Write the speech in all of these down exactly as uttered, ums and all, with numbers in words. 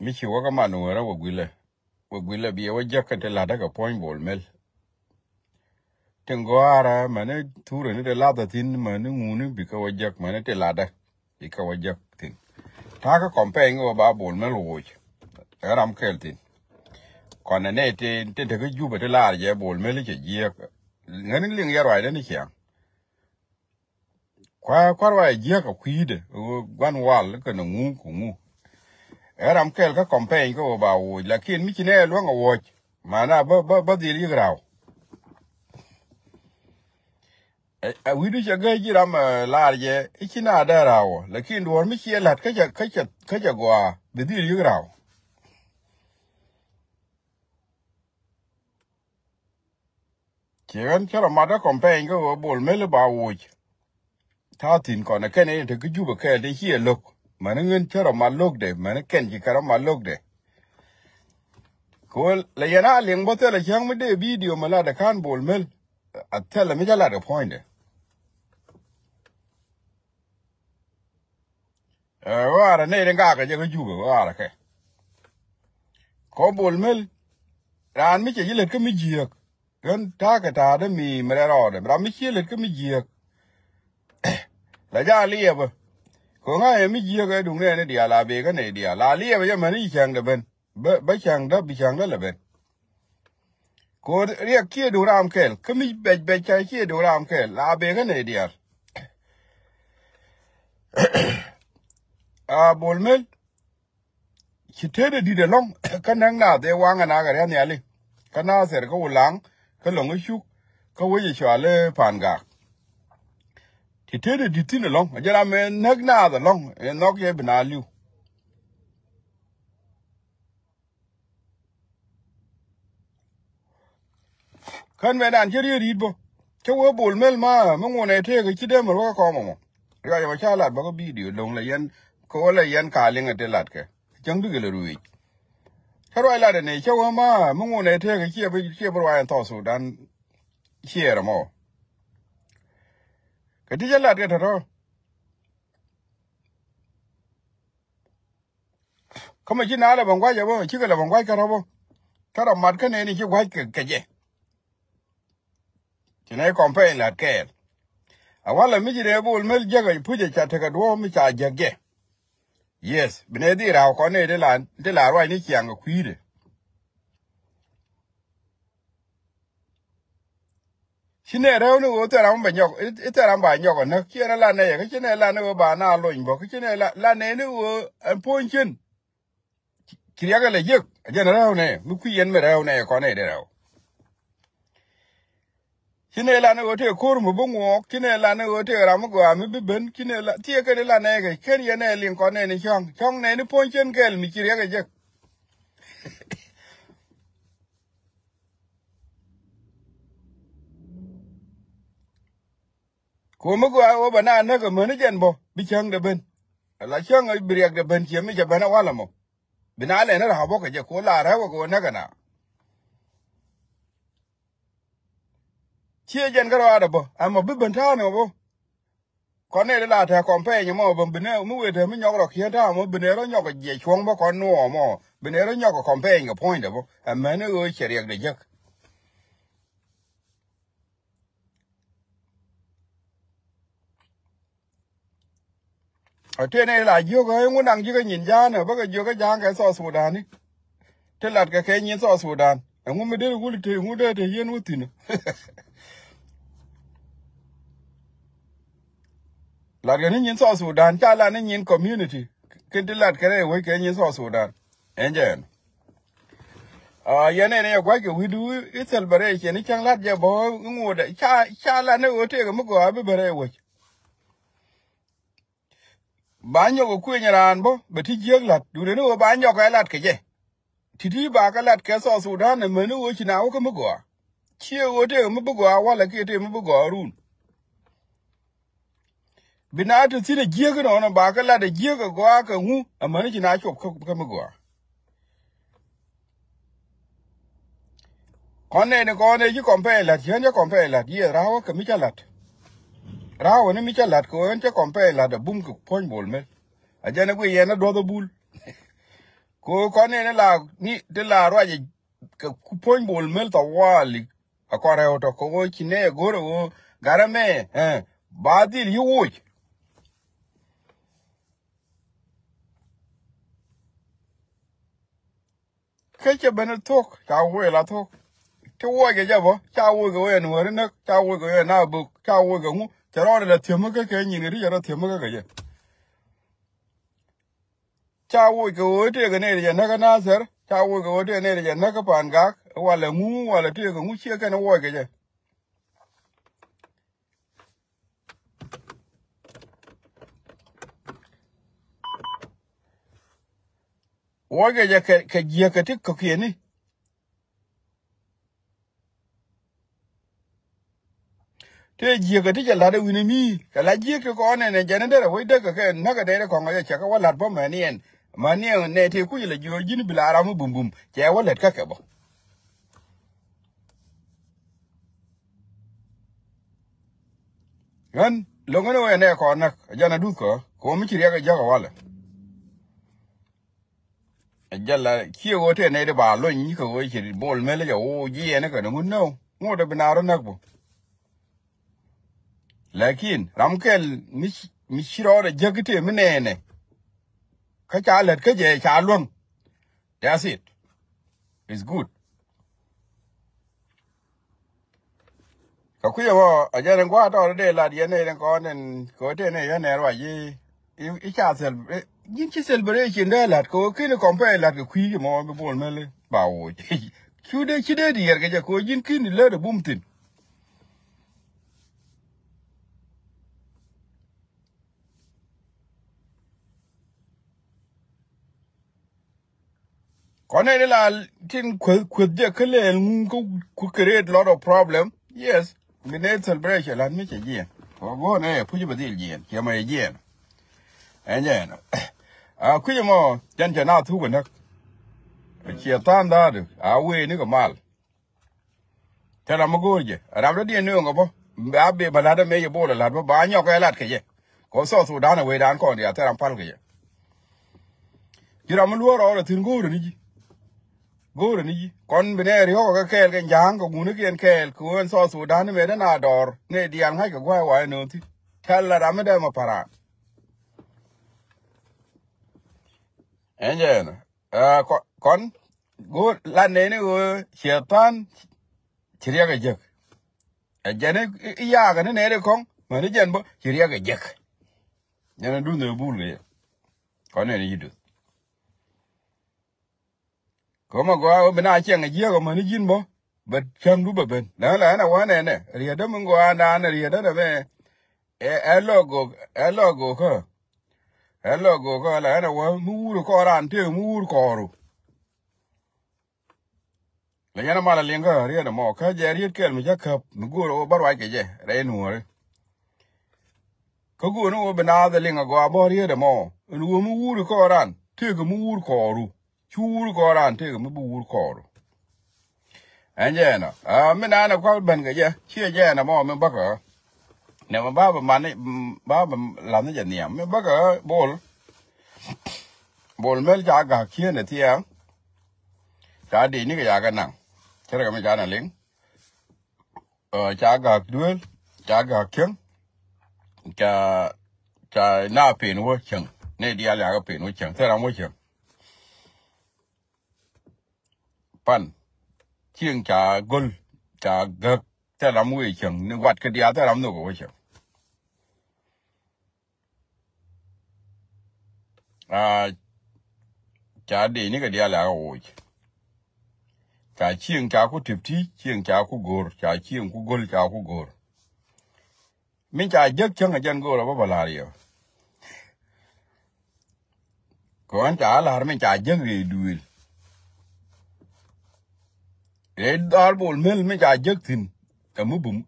Mi ci wä kä man wä rä wä guilɛ. Wä guilɛ biɛ wä jäk kɛ ti la̱tdä kɛ puɔ̱ny Bol Mel. Tin gɔaarä mäni thurä ni ti la̱thä thi̱n mäni ŋuni bikɛ wä jäk mäni ti la̱tdä. Bikɛ wä jäk thi̱n. Ta̱a̱ kä campaign kɛ wä ba Bol Mel woc. Ɛ ram kɛl thi̱n. Kɔnɛ nɛ ti ti tekä Jubɛ ti laar jɛ Bol Mel cɛ jiɛk. Ŋäni liŋ yɛ ruacdä ni ciaŋ. Kua kuar wa jiäk a kui̱dɛ guan wal kɛ nɛ ŋu ku ŋu. Ɛ ram kɛl kä campaign kä wä ba woc lakin mi ci nɛ luäŋ a woc. Mana bä bä bä dhil yik raw. Ɛ wi̱du cɛ gäc ji̱ ram ɛ lar jɛ i̱ ci na dee raw lakin duɔ̱ɔ̱r mi ciɛ la̱t kä cɛ kä cɛ kä cɛ gɔaa bi dhil yik raw. Ci ɣän cä rɔ mat kä campaign kä ɣöö Bol Mel ba woc. Ta̱a̱ thi̱n kɔn ɛ kɛn in te kä Jubɛ kɛɛl te ciɛ lo̱k. Mäni ɣän cä rɔ mat lo̱kdɛ mäni kɛn ci kɛ rɔ mat lo̱kdɛ. Kɛ ɣöö lɛ yɛn a liŋ bä thilɛ cäŋ mi dee video mi latdɛ ka̱n Bol Mel. A thilɛ mi cä lat kɛ puɔ̱nydɛ. Ɛ ɣɔaarä nɛy ri ŋakä jɛ kä Jubɛ ɣɔaarä kɛ. Kɔ Bol Mel raan mi cɛ ji̱ lät kä mi jiääk. Ɣän ta̱a̱ kɛ ta̱a̱dä mi mi rɛl rɔɔdɛ ram mi cië lät kä mi jiääk. La ja liɛpä. Kɔ ŋa̱ ɛ mi jiääk ɛ duŋ nɛɛni diaal a bee kä nɛy diaal a liɛpä jɛ mäni ci cäŋdɛ ben. Bä bä cäŋdä bi cäŋdä lɛ ben. Kɔ riɛk ciɛ duŋ ram kɛl kä mi bɛc bɛc ca ciɛ duŋ ram kɛl la bee kä nɛy diaal. A Bol Mel. Ci tetdä di̱t ɛlɔ̱ŋ kä näk naath ëë waŋ ɛn akɛ ria̱th nhiali kä Nathir kä Wulaŋ kä Lɔ̱ŋ ɛ Cuk kä wec ɛ cɔal i̱ Pa̱a̱n Gaak. Ci tetdä di̱t thi̱n ɛlɔ̱ŋ ɛ jɛn ram ëë näk naath ɛlɔ̱ŋ ëë nhɔk yɛ bi na li̱w. Kän mɛ dan cä riet ri̱t bä cä wee Bol Mel ma mi ŋun ɛ tëëk ci dee mɛ ruɔk kɔmɛ mɔ. Riɔc ɛmɔ ca lat bä kä bidio lo̱ŋ lɛ yɛn kɛ wä lɛ yɛn ka liŋ ɛ ti lat kɛ cäŋ bikɛ lɛ ruëëc. Cä ruac lat ɛnɛ cä wee ma mi ŋun ɛ tëëk ciɛ bi ciɛ bi ruac ɛn thɔɔk Sudan. Ciɛɛr ɛmɔ kɛ ti cä lat kɛ tɔ̱tɔ̱. Kä mɛ ci na lɛ bä ŋuac ɛ bä cikɛ lɛ bä ŋuac kärä bä. Kärä mat kä nɛni ci gua̱c kɛ kɛ jɛ. Ci nɛ kɔmpɛny lat kɛɛl. A walɛ mi ci nɛ Bol Mel jäk ɛ puc ɛ ca tekɛ duɔ̱ɔ̱p mi ca jäk jɛ. Yes bi nɛ dhil ra̱a̱w kɔn nɛ ti la ti la ruac ni ciaŋ kɛ kui̱dɛ. Ci nɛ rɛw ni ɣöö thɛram bɛ nyɔk i̱ thɛram ba nyɔk ɛ näk ci ɛn ɛ la nɛ yɛ kä ci nɛ la ni ɣöö ba na lony bä kä ci nɛ la nɛ ni ɣöö ɛn puɔ̱ny cin. Ci riɛk ɛ lɛ jiäk ɛ jɛn rɛw nɛ mi kui̱ yɛn mi rɛw nɛ kɔn nɛ dee rɛw. Ci nɛ la ni ɣöö tëë ko̱r mi bi ŋuɔɔk ci nɛ la ni ɣöö tëë ram mi gɔaa mi bi ben ci nɛ la thiee kɛn la nɛ kɛ kɛn yɛn nɛ liŋ kɔn nɛ ni cɔ̱ŋ cɔ̱ŋ nɛ ni puɔ̱ny cin kɛl mi ci riɛk ɛ jiäk. Ko̱mi gɔaa wä bɛ na näk amäni jɛn bɔ bi cäŋdɛ ben. Ala cäŋ bi riɛkdɛ ben ciɛ mi cɛ ben a walɛ mɔ. Bi na lɛn ra̱a̱ bɔ kɛ jɛ ko̱ la rɛw kɛ wä näk ana. Ciɛ jɛn kä rɔaadɛ bɔ ɛmɔ bi ben ta̱a̱ ni wä bɔ. Kɔn nɛ la tɛ kɔmpɛny mɔ bä binɛ mi wetɛ mi nyɔk rɔ kiɛn ta̱a̱ mɔ binɛ rɔ nyɔk jiɛ cuɔ̱ŋ bä kɔn nuɔɔ mɔ binɛ rɔ nyɔk kɔmpɛny kɛ puɔ̱nydɛ bä. Ɛmɛni ɣöö cɛ riɛkdɛ jek. A tëë nɛ la jiök ɛ ŋun daŋ ji̱ kä nyin ja̱a̱n ɛ bä kɛ jiök kä ja̱a̱n kɛ South Sudan ni. Ti lat kɛ kɛ nyin South Sudan ɛŋu mi dee wul te ŋu dee te yien wä thi̱n. Lat kɛ ni nyin South Sudan ca lat ni nyin community kin ti lat kɛ rɛy wec kɛ nyin South Sudan. Ɛn jɛ ɛn. Yɛn ɛn yɛ gua̱c kɛ wi̱du i̱ celebration i̱ cäŋ lat jɛ bä i̱ ŋuudɛ ca ca lat ni ɣöö tëëkɛ mi gɔaa bi bä rɛy wec. Ba nyɔk ɛ kueny raan bä bɛ ti jiäk la̱t duundɛ ni ɣöö ba nyɔk ɛ la̱t kɛ jɛ. Ti̱ti̱ ba kɛ la̱t kɛ South Sudan ɛmäni ɣöö ci na wä kä mi gɔaa. Ciɛ ɣöö tëë mi bi gɔaa walɛ kiɛ tëë mi bi gɔaa run. Bi na te thi̱n ɛ jiäk inɔnɔ ba kɛ la̱t ɛ jiäk ɛ gɔaa kɛ ŋu ɛmäni ci na cop kä mi gɔaa. Kɔn nɛɛni kɔn ɛ ci kɔn pɛy la̱t ci ɣän cä kɔn pɛy la̱t yiëë ra̱a̱wä kɛ mi cä la̱t. Ra̱a̱wä ni mi cä la̱t kɛ ɣän cä kɔn pɛy la̱t ɛ bum kɛ puɔ̱ny Bol Mel. A jɛn ɛ guiy yɛn ɛ duɔth ɛ bul. Kɛ ɣöö kɔn nɛn la ni ti la ruac kɛ puɔ̱ny Bol Mel thɔwali. A kɔn rɛw tɔ kɛ ɣöö ci nɛ go̱r ɣöö garɛ mɛ, eh, ba dhil yi woc. Kä cɛ ben thuɔ̱k ca wee la thuɔ̱k. Ti wuɔckɛ jɛ bä ca wuɔckɛ wee nuɔ̱ɔ̱ri näk ca wuɔckɛ wee na bök ca wuɔckɛ ŋu cɛ rɔɔdɛ la thiämäkä kɛ nyin kɛ ti cɛ rɔ thiämäkä kɛ jɛ. Ca wuɔckɛ wee tëëkɛ nɛy ti jɛ näk kä Nathɛr ca wuɔckɛ wee tëëkɛ nɛy ti jɛ näk kä Pan Gak walɛ ŋu walɛ tëëkɛ ŋu ciɛ kɛn wuɔckɛ jɛ. Wuɔckɛ jɛ kɛ, kɛ jiäk kɛ ti kɔ̱kiɛni. Tëë jiäk kɛ ti cɛ la̱t ɛ wi̱ni mi kɛ la jiäk ti kɔn ɛn ɛ jɛn in derɛ wec däk kɛ kɛ näk kɛ dee ti kɔŋ kɛ jɛ cɛ kɛ wä la̱t bä mɛni ɛn. Mɛni ɛn nɛ tëë kuc lɛ jiöö ji̱n bi la ram mi bumbum cɛ wä lät kä kɛ bä. Ɣän lo̱ŋ in wee nɛ kɔn näk ɛ jɛn a duth kɛ kɛ wä mi ci riɛk ɛ jäk ɛ walɛ. Ɛ jɛ la ciɛ ɣöö tëë nɛy ti ba lony kɛ ɣöö ci Bol Mel jɛ ɣöö jiɛɛn kɛ ni ŋun nöö ŋot ɛ bi naar näk bä. Lakin ram kɛl mi ci, mi ci rɔɔdɛ jäk tëë mi nɛɛnɛ. Kä ca lät kä jɛ ca luäŋ. That's it. It's good. Kɛ kui̱ ɛmɔ a jɛn in gua̱a̱r tɔɔt dee lat yɛn nɛy tin kɔn in kɛ ɣöö tëë nɛy yɛn nɛy ruac i̱, i̱, i̱ ca thil, i̱, ji̱n ci celebration dee lat kɛ ɣöö ki̱n i̱ compare lat kɛ kui̱ ɛmɔ bi Bol Mel i̱ ba woc. Cu dee ci dee diɛɛr kɛ jɛ kɛ ɣöö ji̱n ki̱n i̱ lät ɛ bum thi̱n. Kɔn nɛy ti la tin kueth, kueth jɛ kä lɛɛl ŋuŋ kä ku create lot of problem. Yes. Bi nɛy celebration lat mi cɛ jiɛn. Kɛ go̱o̱r nɛ puc bɛ dhil jiɛn. Ciɛ mɛ jiɛn. Ɛn jɛn. A kui̱c ɛmɔ jɛn cɛ na thuk ɛ näk. Ciɛ tha̱a̱ŋ dha̱a̱du a wee ni kɛ mal. Thil ram mi go̱o̱r jɛ ram dɔ̱diɛn nööŋ kɛ bä. Ba bee bä la̱t ɛmɛ jɛ Bol ɛ la̱t bä ba nyɔk ɛ la̱t kɛ jɛ. Kɛ South Sudan ɛ wecdan kɔn diaal thil ram pal kɛ jɛ. Ji̱ ram mi luɔ̱ɔ̱r rɔɔdɛ thi̱n go̱o̱rɛ ni ji̱. Go̱o̱rɛ ni ji̱ kɔn bi nɛ riɔ̱kɛ kɛ kɛɛl kɛ ja̱a̱ŋ kɛ ŋunikiɛn kɛɛl kɛ ɣöö ɛn South Sudan ni mëë dee na dɔɔr ni diaal ŋa̱ckɛ gua̱a̱c wa̱a̱ ɛ nööŋ thi̱n. Thil ram mi dee mɛ pa̱ra̱a̱n. Ɛn jɛ ɛn ɛ kɔn go̱o̱r la nɛy ni ɣöö ciɛ tha̱a̱n ci riɛk ɛ jek. Ɛ jɛn i̱ yaakɛ ni nɛy ri kɔ̱ŋ mäni jɛn bä ci riɛk ɛ jek. Jɛn ɛ duth ni bul kɛ yɛ kɔn nɛy ni ci duth. Kɛ mɛ gɔaa ɣöö bi na ciɛŋ ɛ jiäk ɛ mäni ji̱n bä bɛ cäŋdu bɛ ben. Lɛŋ la ɛn ɛ wä nɛnɛ rietdä mi gɔaa naan ɛ rietdä nɛ mɛ. Ɛ, ɛ lɔ gok, ɛ lɔ gokä. Ɛ lɔ gokä la ɛn ɛ wä mi wur kɔɔr an tëë mi wur kɔɔru. La yɛn a mal a liŋ kä riet ɛmɔ kä jɛ riet kɛl mi cä käp mi go̱o̱r ɛ wä bä ruac kɛ jɛ rɛy nuɔ̱ɔ̱ri. Kä go̱o̱r ni wä bi naath a liŋ a gɔaa bä riet ɛmɔ ɛn wä mi wur kɔɔr an tëë kɛ mi wur kɔɔru. Cu wur kɔɔr an tëë kɛ mi bi wur kɔɔru. Ɛn jɛ ɛnɔ a mi naan ɛ kuak ben kɛ jɛ ciɛ jɛ ɛnɔ mɔ mi bäkä. Nɛ mɛ ba bɛ man ba bɛ lath ni jɛ nhiam mi bäkä Bol. Bol Mel ca gak cieen ɛ thiaŋ. Ca dee ni kɛ ca kɛ naŋ cɛ rɛ kɛ mi ca na liŋ. Ca gak duel ca gak cäŋ. Ca ca na pen wä cäŋ ni diaal ya kɛ pen wä cäŋ thil ram wä cäŋ. Pan cieŋ ca go̱l ca gäk thil ram wee cäŋ ni wat kɛ diaal thil ram nhök wä cäŋ. Aa ca dee ni kɛ diaal a kɛ woc. Ca cieŋ ca ku tip ti cieŋ ca ku go̱r ca cieŋ ku go̱l ca ku go̱r. Min ca jek cäŋ a jɛn go̱o̱r a bä bä la̱r yɛ. Kɔn ca la̱r min ca jek rɛy duëël. Rɛy dhɔr Bol Mel min ca jek thi̱n. Ɛ mi bum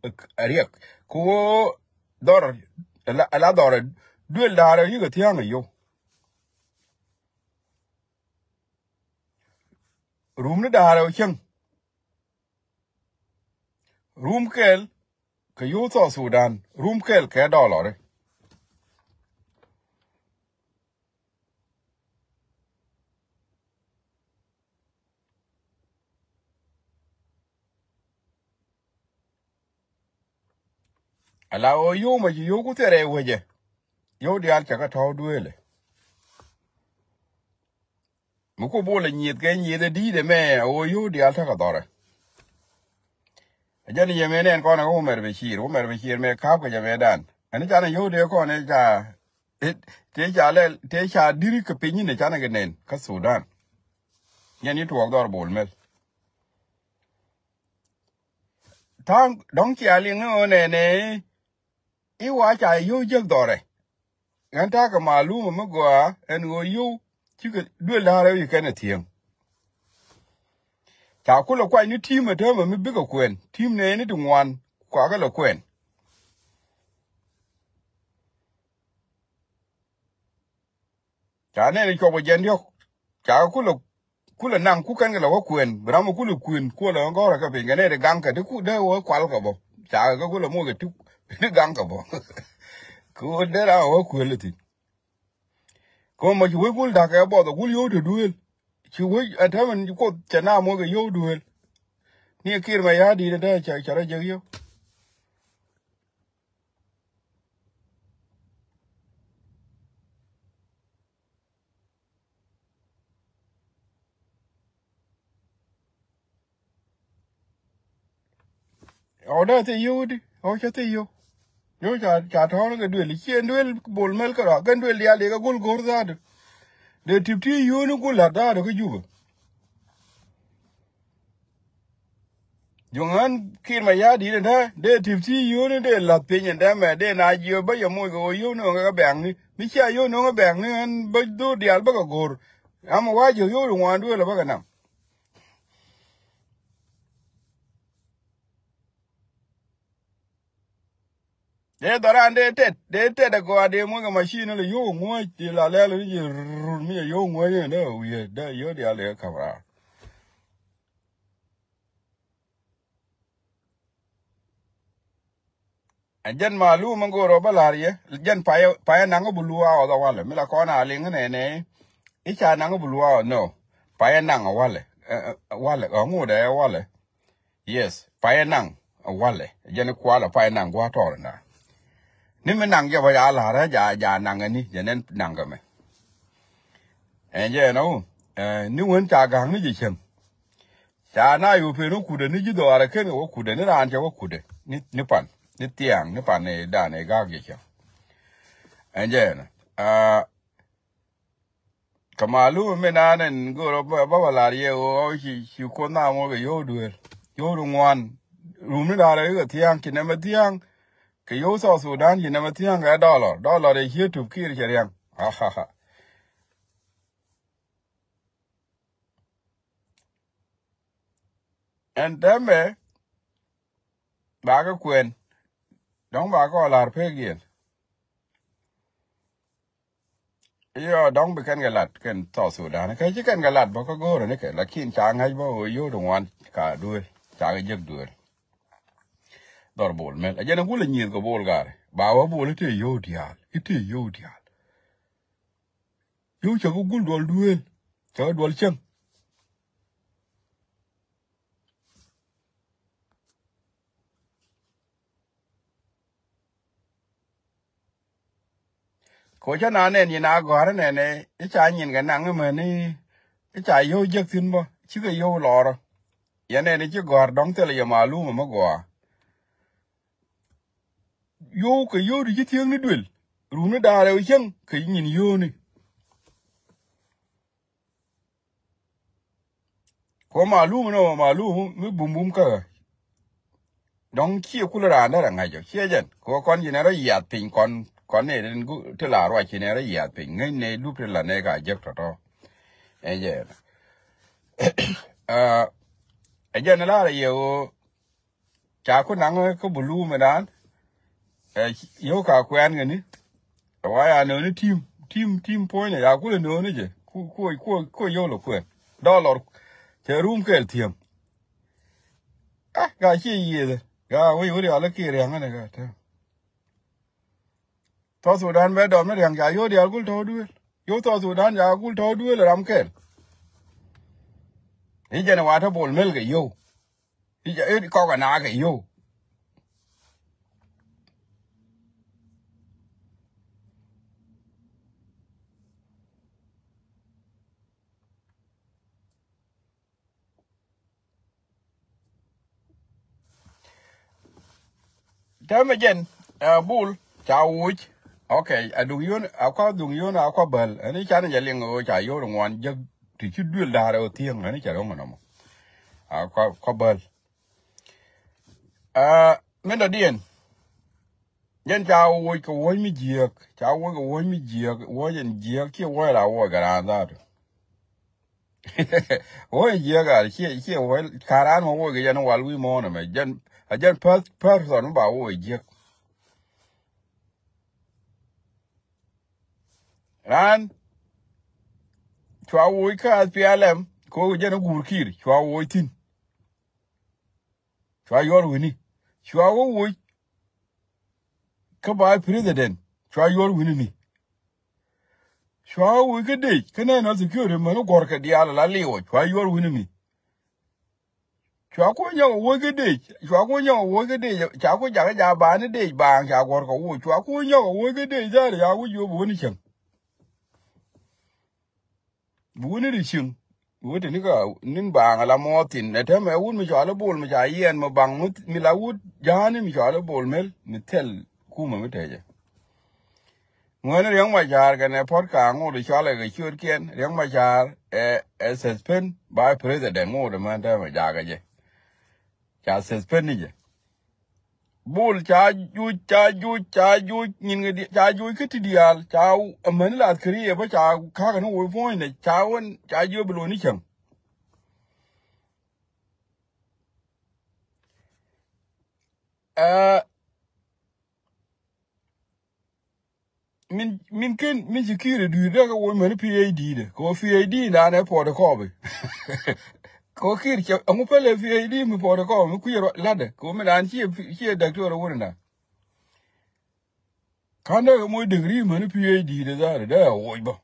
ɛ riɛk ko dhɔr. Ala dhɔr duëël da̱a̱r ɛ yikɛ thia̱a̱ŋ ɛ yio̱w. Rum ni da̱a̱r ɛ cäŋ. Rum kɛl kɛ yio̱w South Sudan rum kɛl kɛ dɔlɔri. Ala ɣöö yio̱w mɛ ci yio̱w ku thil rɛy wecɛ. Yio̱w diaal cɛ kɛ tɔ̱w dueelɛ. Mi ku bolɛ nyieth kɛ nyieth ɛ di̱i̱t ɛmɛ ɣöö yio̱w diaal tekɛ dhɔrɛ. Ɛ jɛn yɛ mëë nɛn kɔn ɛ kä Umɛr Bɛcir, Umɛr Bɛcir mëë ka̱a̱p kɛ jɛ mëë dan. Ɛn canɛ yio̱w dee kɔn ɛ ca, tëë ca lɛl, tëë ca di̱ri kɛ piny in ɛ canɛ kɛ nɛn kä Sudan. Yɛn i̱ tuɔɔk dhɔr Bol Mel. Ta̱a̱ŋ dɔ̱ŋ cia liŋ ɣöö nɛnɛ i̱ wa ca yio̱w jek dhɔrɛ. Ɣän ta̱a̱ kɛ malumä mi gɔaa ɛn ɣöö yio̱w cikɛ duël da̱a̱r ɛ wi̱i̱ kɛn ɛ thi̱eŋ. Ca kulɛ kuany ni ti̱i̱m ɛ täämɛ mi bikɛ kuɛn ti̱i̱m nɛɛni ti ŋuan kuakä lɛ kuɛn. Ca nɛɛni cuɔp ɛ jɛn diɔ̱k. Ca kulɛ kulɛ naŋ ku kɛn kɛ lɛ wä kuɛn bi ram ɛ kulɛ kuɛn kuɔlɛ ɣän gɔ̱rä kɛ piny kɛ nɛɛni gaŋkɛ ti ku dee wä kual kɛ bä. Ca kɛ kulɛ moc kɛ ti ti gaŋkɛ bä. Kɛ wä dee ram ɛ wä kuɛn lɛ thi̱n. Kɛ mɔ ci wec gul da̱k kɛ buɔth ɛ gul yio̱w te duëël. Ci wec ɛ täämɛ ci Kuoth cɛ na muɔc kɛ yio̱w duëël. Ni ɛ Kiir mɛ ya̱a̱ di̱i̱t ɛ täämɛ cɛ rɔ jek yio̱w. Ɣɔw dee thil yio̱w di ɣɔw cɛ thil yio̱w. Yio̱w ca ca tɔ̱ɔ̱n kɛ duël ciɛ duël Bol Mel kärɔa kɛn duël diaal dee kɛ gul go̱r dhaadu. Dee tip ti yio̱w ni gul la̱t dhaadu kä Jubɛ. Juŋ ɣän Kiir mɛ ya̱a̱ di̱t ɛn täämɛ dee tip ti yio̱w ni dee la̱th piny ɛn täämɛ dee na jiö bä yɛ moc kɛ ɣöö yio̱w ni ɣän kɛ bɛ̈ɛ̈ŋni mi cia yio̱w ni ɣän kɛ bɛ̈ɛ̈ŋni ɣän bä dho̱r diaal bä kɛ go̱r. Ama wa jiök yio̱w di ŋuan duëël ɛ bä kɛ nam. Dee dhɔran dee tet dee tet agɔaa dee muɔc kɛ macin ni lɛ yio̱w ŋuɔ̱c ti la lɛl ni ji̱ rur mi jɛ yio̱w ŋuɔ̱c ni dee wiee dee yio̱w diaal dee ka̱p raar. Ɛ jɛn malum mi go̱o̱r ɔ bä la̱r yɛ jɛn payɛ payɛ naŋ ɔ bi luaak ɔ dhɔ walɛ mi la kɔn a liŋ nɛnɛ. I̱ ca naŋ ɔ bi luaak ɔ nɔ payɛ naŋ ɔ walɛ. Walɛ ɔ ŋut ɛ walɛ. Yes payɛ naŋ ɔ walɛ jɛn kualɛ payɛ naŋ gua̱a̱ tɔɔr na. Ni mi naŋ jɛ bä ca la̱r ɛ ja ja naŋ ɛ ni jɛ nɛn naŋ kɛ mɛ. Ɛn jɛ ɛn ɔ ni wen ca ga̱ŋ ni jɛ cäŋ. Ca na yo̱o̱ pen wä kudɛ ni ji̱ dhɔaarɛ ken kɛ wä kudɛ ni raan cɛ wä kudɛ ni pan ni thiaŋ ni pan ni dan ɛ ga̱a̱k jɛ cɛ. Ɛn jɛ ɛn kɛ malum mi naan ɛn go̱o̱r bä bä lar yɛ ɣöö ci ci kuoth na ŋuɔ̱k kɛ yio̱w duëël yio̱w di ŋuan. Rum ni da̱a̱r ɛ kɛ thia̱a̱ŋ ci nɛmɛ thia̱a̱ŋ kɛ yio̱w South Sudan ci nɛmɛ thia̱a̱ŋ kɛ dollar dollar ɛ cie tup kiir cɛ riaŋ. Ɛn tɛmɛ bakɛ kuɛn dɔ̱ŋ bakɛ ɔ la̱r pek yɛn. Iyɔ dɔ̱ŋ bi kɛn kɛ lat kɛn South Sudan kɛ ci kɛn kɛ lat bä kä go̱o̱rä ni kɛ lakin ca ŋa̱c bä ɣöö yio̱w di ŋuan ca duëël ca kɛ jek duëël. Dhɔr Bol Mel a jɛn a gul a nyieth kɛ Bol Gari ba wä Bol i̱ tëë yio̱w diaal i̱ tëë yio̱w diaal. Yio̱w cɛ kɛ gul duɔl duëël cɛ kɛ duɔl cäŋ. Kɛ cä na nɛn yi na gɔ̱a̱r nɛnɛ i̱ ca nyin kɛ naŋ imäni i̱ ca yio̱w jek thi̱n bä cikɛ yio̱w lɔɔrä. Yɛn nɛn i̱ ci gɔ̱a̱r dɔ̱ŋ thilɛ yɛ malum ɛmɛ gɔaa. Yio̱w kɛ yio̱w di ci thiekni duël runi da̱a̱r ɛ wi̱cäŋ kɛ nyin yio̱wni. Kɔ malum nɔ malum mi bumbum kä. Dɔ̱ŋ ciɛ kulɛ raan dee rɛ ŋa̱c ɔ ciɛ jɛn kɔ kɔn ci nɛ rɔ yiath piny kɔn kɔn ni rin ti la ruac ci nɛ rɔ yiath piny ŋäc nɛ dup ti la nɛ ka jek tɔtɔ. Ɛ jɛn ɛ jɛn lar yɛ ɣöö ca ku naŋ kä bulu mi dan. Ɛ yio̱w ka kuɛn kɛ ni. Ɛ wa ya nööni tim tim tim puɔ̱nyɛ ya kulɛ nööni jɛ ku ku ku ku yio̱w lɛ kuɛn. Dɔlɔr cɛ rum kɛɛl thiäŋ. Ah, ga ciɛ yiëëdɛ ga wec wä rial kä kiɛ riaŋ ɣän ɛ ga tɛm. South Sudan bɛ dɔm ni riaŋ ca yio̱w diaal gul tɔ̱w duëël. Yio̱w South Sudan ca gul tɔ̱w duëël ram kɛɛl. I̱ jɛn ɛ wa te Bol Mel kɛ yio̱w. I̱ jɛ i̱ kɔk ɛ naak kɛ yio̱w. Tɛmɛ jɛn, ɛ, Bul ca wuc. Ok, a duŋ yön, a kua duŋ yön, a kua bäl. Ɛn i̱ canɛ jɛ liŋ ɣöö ca yör ŋuan jek ti ci duël da̱rɛ ɣöö thiäŋ, ɛn i̱ cɛ ro̱ŋ nɔmɔ. A kua, kua bäl. Ɛ, min dɔ̱diɛn. Jɛn ca wuc kɛ wuɔ̱c mi jiääk, ca wuc kɛ wuɔ̱c mi jiääk, wuɔ̱c in jiääk, ciɛ wuɔ̱c la wuɔc kɛ raan dhaatu. Wuɔ̱c in jiääk a ciɛ, ciɛ wuɔ̱c, ka raan mɔ wuɔc kɛ jɛn wal wi̱i̱ muɔ̱ɔ̱n ɛmɛ, jɛn, a jɛn pers-, person mi ba wuɔc jiääk. Raan, cua wuc kä S P L M, kɛ ɣöö jɛn a guur Kiir, cua wuc thi̱n. Cua yuɔr wi̱ni. Cua wä wuc kä vice president. Cua yuɔr wi̱ni ni. Cua wä wuc kä dec kä national security mäni guɔ̱rkɛ diaal ala liwɔ. Cua yuɔr wi̱ni ni. Cua ku nyɔk wuc kä dec. Cua ku nyɔk wuc kä dec. Ca ku jakä ja bani dec baaŋ ca guɔ̱rkɛ wuc. Cua ku nyɔk wuc kä dec dhari ca ku jiöp wi̱ni cäŋ. Bi wuni ri cieŋ. Bi wuni ni ka nin baaŋ ala muɔthin. Nɛ tɛmɛ wut mi cɔal i̱ Bol mi ca yiɛn mi baŋ mi, mi la wut ja̱a̱ni mi cɔal i̱ Bol Mel mi thil kumɛ mi tɛcɛ. Ŋuɛni Riɛk Macar kɛnɛ Puɔt Kaŋ ŋot i̱ cɔalɛ kɛ ciötkiɛn. Riɛk Macar ɛ, ɛ suspend vice president ŋot imɛn tɛmɛ jakä jɛ. Ca suspend ni jɛ. Bol ca juc, ca juc, ca juc, nyin ŋä di-, ca juc kä ti diaal, ca w-, amäni la askari ɛ bä ca kakä ni woi puɔ̱nynɛ, ca wän, ca jiö bi lo̱ni cäŋ. Ɛ, min, min ken, min ci Kiir ɛ dui̱r dee kɛ woi mäni P H D dɛ. Kɛ wä P H D dan ɛ puɔt ɛ kɔɔpi. Kɛ wä Kiir cɛ, ɛŋu pälɛ P H D mi puɔt ɛ kɔɔpi, mi kui̱ ɛ rɔ latdɛ. Kɛ wä mi dan ciɛ, ciɛ daktɔr ɛ wun dan. Ka̱n dee kɛ moc degree mäni P H D dɛ dhar dee ɛ woc bä.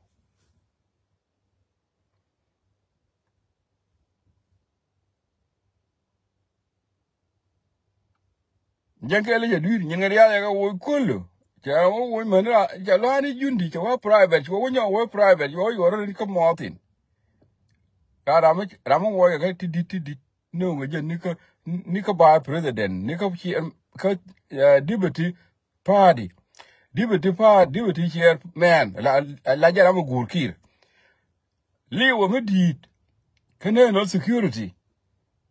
Jɛn kɛɛl i̱ cɛ dui̱r nyin kɛ rial yɛ kɛ woc kolo. Cɛ wä woc män ra cɛ lua̱a̱n i̱ jundi cɛ wä private cɛ wä nyɔk wä private cɛ wä yuɔr kä mɔthin. Ka ram ram wä yɛ kɛ ti dit ti dit. Ni wä jɛ ni kä ni kä vice president ni kä ci kä deputy party. Deputy party deputy chairman la la jɛ ram wä guur Kiir. Liwä mi di̱i̱t kä national security.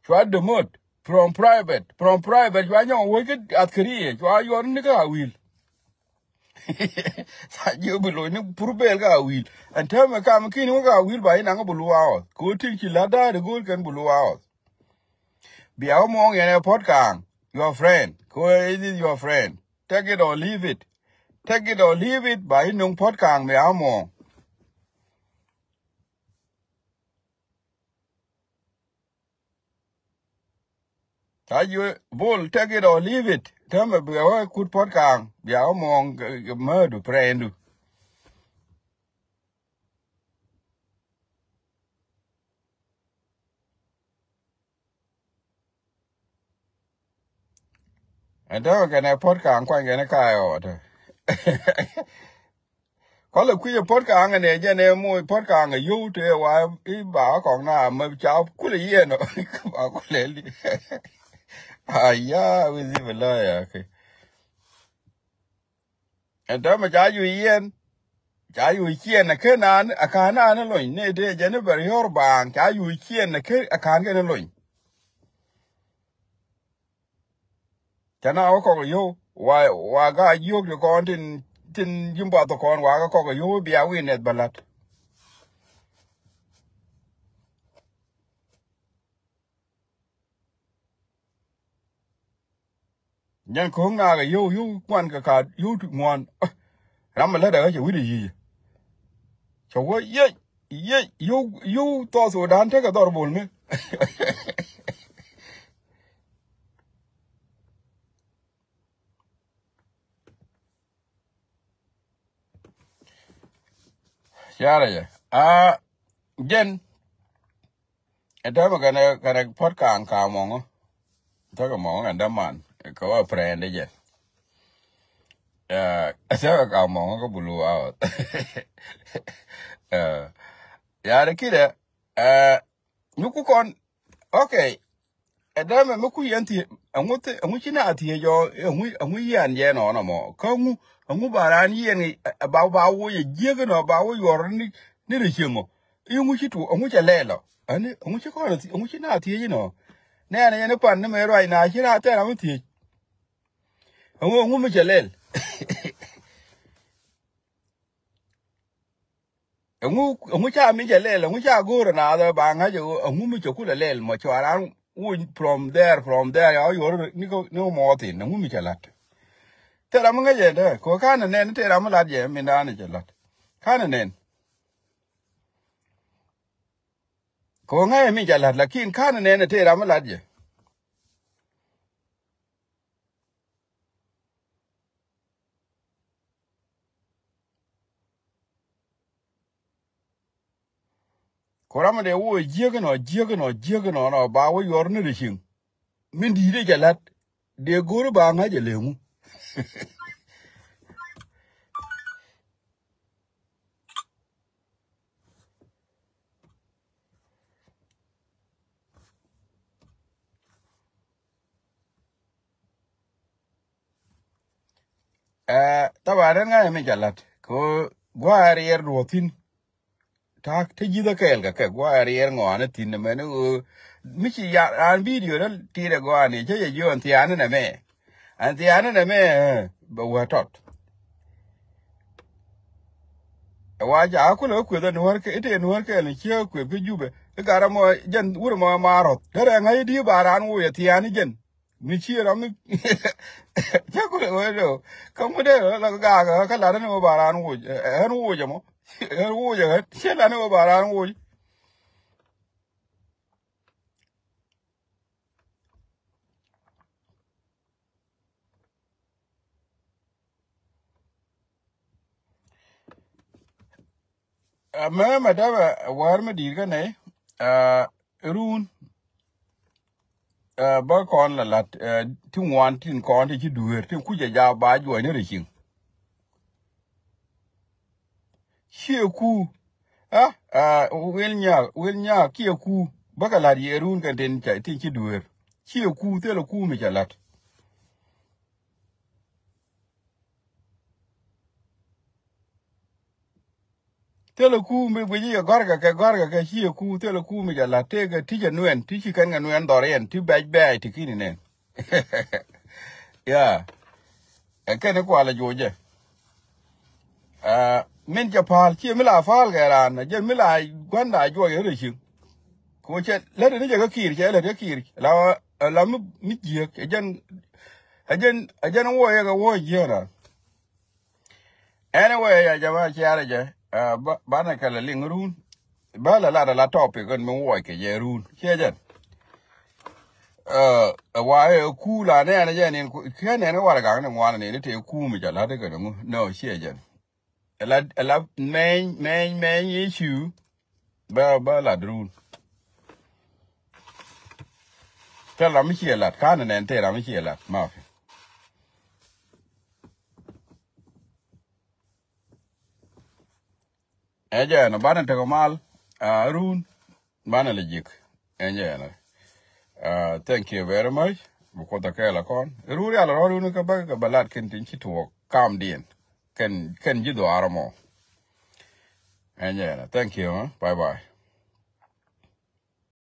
Cua demote from private, from private cua nyɔk woc kä athkariɛ cua yuɔr ni kä Awil. Ca jiö bi loc ni pur bel kä Awil. Ɛn täämɛ kam kini wä kä Awil ba inaŋ bi luaawä. Kɛ wä tin ci la̱t da̱a̱ri go̱o̱r kɛn bi luaawä. Bia wä muɔŋ yɛn ɛ Puɔt Kaŋ, your friend. Kɛ wä is this your friend? Take it or leave it. Take it or leave it. Ba inɔŋ Puɔt Kaŋ bia wä muɔŋ. Ca jiö Bol, take it or leave it. Täämɛ bia wä kut Puɔt Kaŋ bia wä muɔŋ, eh, määdu prɛɛndu. Ɛn täämɛ kɛnɛ Puɔt Kaŋ kuany kɛnɛ ka̱a̱c ɣɔɔtɛ. Kɔlɛ kui̱ ɛ Puɔt Kaŋ ɛ nɛ jɛn ɛ moc Puɔt Kaŋ ɛ yio̱w tëë wa i̱ ba kɔk na mɛ ca kulɛ yiɛn ɔ. Ba kulɛ li. Aya wi̱i̱ dhi̱p ɛ lɔ̱ɔ̱ ya kɛ. Ɛn täämɛ ca yuc yiɛn. Ca yuc ciɛn ɛ ken naan ɛ ka̱n naan ɛ lony ni tëë jɛn i̱ bɛ riɔ̱ɔ̱r baaŋ ca yuc ciɛn ɛ ken ɛ ka̱n kɛn ɛ lony. Ca na wä kɔk yio̱w wa wa ga jiök ti kɔn tin tin ji̱ mbath kɔn wa ga kɔk yio̱w bia wi̱i̱ nɛth bä la̱t. Jɛn ko̱o̱k naak ɛ yio̱w yio̱w kuan kɛ kaat yio̱w ti ŋuan. Ram mi lätdɛ ɣä cɛ wi̱cdɛ yic. Cɛ wä yiec yiec yio̱w yio̱w thɔɔth Sudan tekɛ dhɔr Bol mi. Carɛ jɛ a jɛn. Ɛ täämɛ kɛnɛ kɛnɛ Puɔt Kaŋ ka mɔŋä. Tekɛ mɔŋä kɛn däman kɛ wä prɛɛndɛ jɛ. Ɛ täämɛ ka mɔŋä kä bulu a ɣɔth. Ɛ yani kidɛ ɛ mi ku kɔn. Ok. Ɛ täämɛ mi ku yɛn thi Ɛŋu thi, ɛŋu ci na thiec ɔ, ɛŋu, ɛŋu yian jɛ nɔnɔ mɔ. Kä ɛŋu, ɛŋu ba raan yiɛn ɛ, ɛ, ba, ba woc ɛ jiäk nɔ, ba woc yuɔr ni, ni ri cieŋ ɔ. Iŋu ci tuɔ, ɛŋu cɛ lɛl ɔ. Ɛni, ɛŋu ci kɔn, ɛŋu ci na thiec inɔ. Nɛɛnɛ yɛn ipan ni mɛ ruac na ci na thɛɛr ami thiec. Ɛŋu, ɛŋu mi cɛ lɛl. Ɛŋu, ɛŋu ca mi cɛ lɛl, ɛŋu ca go̱o̱r na dhɛ ba ŋa̱c ɛŋu, ɛŋu mi cɛ kulɛ lɛl mɔ cua ran wuc from there, from there, ya yuɔr ni kɔ, ni mɔ thin, ɛŋu mi cɛ la̱t. Tëë ram mi ŋäcɛ dee, kɛ kanɛ nɛn, tëë ram mi la̱t jɛ, min da̱a̱n cɛ la̱t. Kanɛ nɛn. Kɛ ŋäcɛ mi cɛ la̱t, lakin kanɛ nɛn, tëë ram mi la̱t jɛ. Ku ram mi dee wo jiäk inɔ, jiäk inɔ, jiäk inɔ, nɔ ba wo yuɔr ni ri cieŋ. Min di̱i̱t i̱ jɛ la̱t. Dee go̱o̱ri ba ŋa̱c ɛ leŋu. Ɛ, thaban ren ŋa̱c mi ca la̱t. Kɛ ɣöö gua̱a̱r riɛr duɔ̱ɔ̱thin. Ta̱a̱ te ji̱thä kɛɛl kɛ kɛ gua̱a̱r riɛr ŋɔaani thi̱n mɛn ɣöö. Mi ci ya raan bidio dä ti̱i̱t ɛ gɔaani cä yɛ jiö ɛn thiaani nɛ mɛ. Ɛn thiaani nɛ mɛ, ɛ, bɛ wä tɔt. Ɛ wa ca kulɛ kä kueth ɛ nuäär kɛ, ite nuäär kɛɛl ni ciek ɛ kueth kä Jubɛ. I̱ gat ɛmɔ jɛn wur ɛmɔ ma rɔth. Derɛ ŋa̱c i̱ di̱i̱ ba raan woc ɛ thiaani jɛn. Mi ciɛ ram mi. Cä kulɛ wee do. Kä ŋut dee la gaak kä lat ni wä ba raan woc. Ɛ, ɣän woc ɛmɔ. Ɣän woc ɛ ɣän. Ciɛ lat ni wä ba raan woc. Ɛ, mɛ, mɛ dämɛ, ɛ, wäär mi di̱i̱t kä nɛy, ɛ, run, ɛ, bä kɔn la la̱t, ɛ, ti ŋuan tin kɔn ti ci dueer, tin kucɛ ja ba juɔc ni ri cieŋ. Ciɛ ku, ɛ, ɛ, wil nyak, wil nyak, ciɛ ku, bä kɛ la̱t yɛ run kɛn tin ca, tin ci dueer. Ciɛ ku, thilɛ ku mi ca la̱t. Thilɛ ku mi guic i̱ kɛ gɔ̱rkɛ kɛ gɔ̱rkɛ kɛ ciɛ ku, thilɛ ku mi jɛ la̱t tëëkɛ ti cɛ nuɛn, ti ci kɛn kɛ nuɛn dhɔriɛn, ti bɛc bɛɛc ti ki̱ni nɛn. Ya. Ɛ kɛn i̱ kualɛ juɔcɛ. Ɛ, min cɛ pa̱a̱l, ciɛ mi la pa̱a̱l kɛ raan, jɛ mi la gua̱nda juɔc ɛ rɛ cieŋ. Ku cɛ, lät ni jɛ kä kiir, cɛ lät kä kiir. La, la mi, mi jiääk, ɛ jɛn, ɛ jɛn, ɛ jɛn wuɔyɛ kɛ wuɔy jiääk raan. Anyway, ya jama ciarɛ jɛ, ɛ, ba, banɛ kɛ la liŋ run. Ba la lat la topic kɛn mi wuɔc kɛ jɛ run. Ciɛ jɛn. Ɛ, ɛ, wa ɛ ku la nɛn jɛ nin ku, kiɛ nɛn warɛ gaŋ ni ŋuan ni ni te ku mi jɛ la de kɛn ŋu. No, ciɛ jɛn. Ɛ la, ɛ la mɛny, mɛny, mɛny issue. Ba, ba la run. Te la mi ciɛ lat, kanɛ nɛn te la mi ciɛ lat, mafi. Ɛ jɛ ɛn banɛ tekɛ mal, a run, banɛ lɛ jik. Ɛ jɛ ɛn. A, thank you very much. Bi Kuoth ɛ kɛɛl ɛ kɔn. Run rial rɔ run kä bä kɛ bä lat kɛn tin ci tuɔɔk kamdiɛn. Kɛn, kɛn ji̱ dhuaar ɛmɔ. Ɛ jɛ ɛn. Thank you, huh? Bye bye.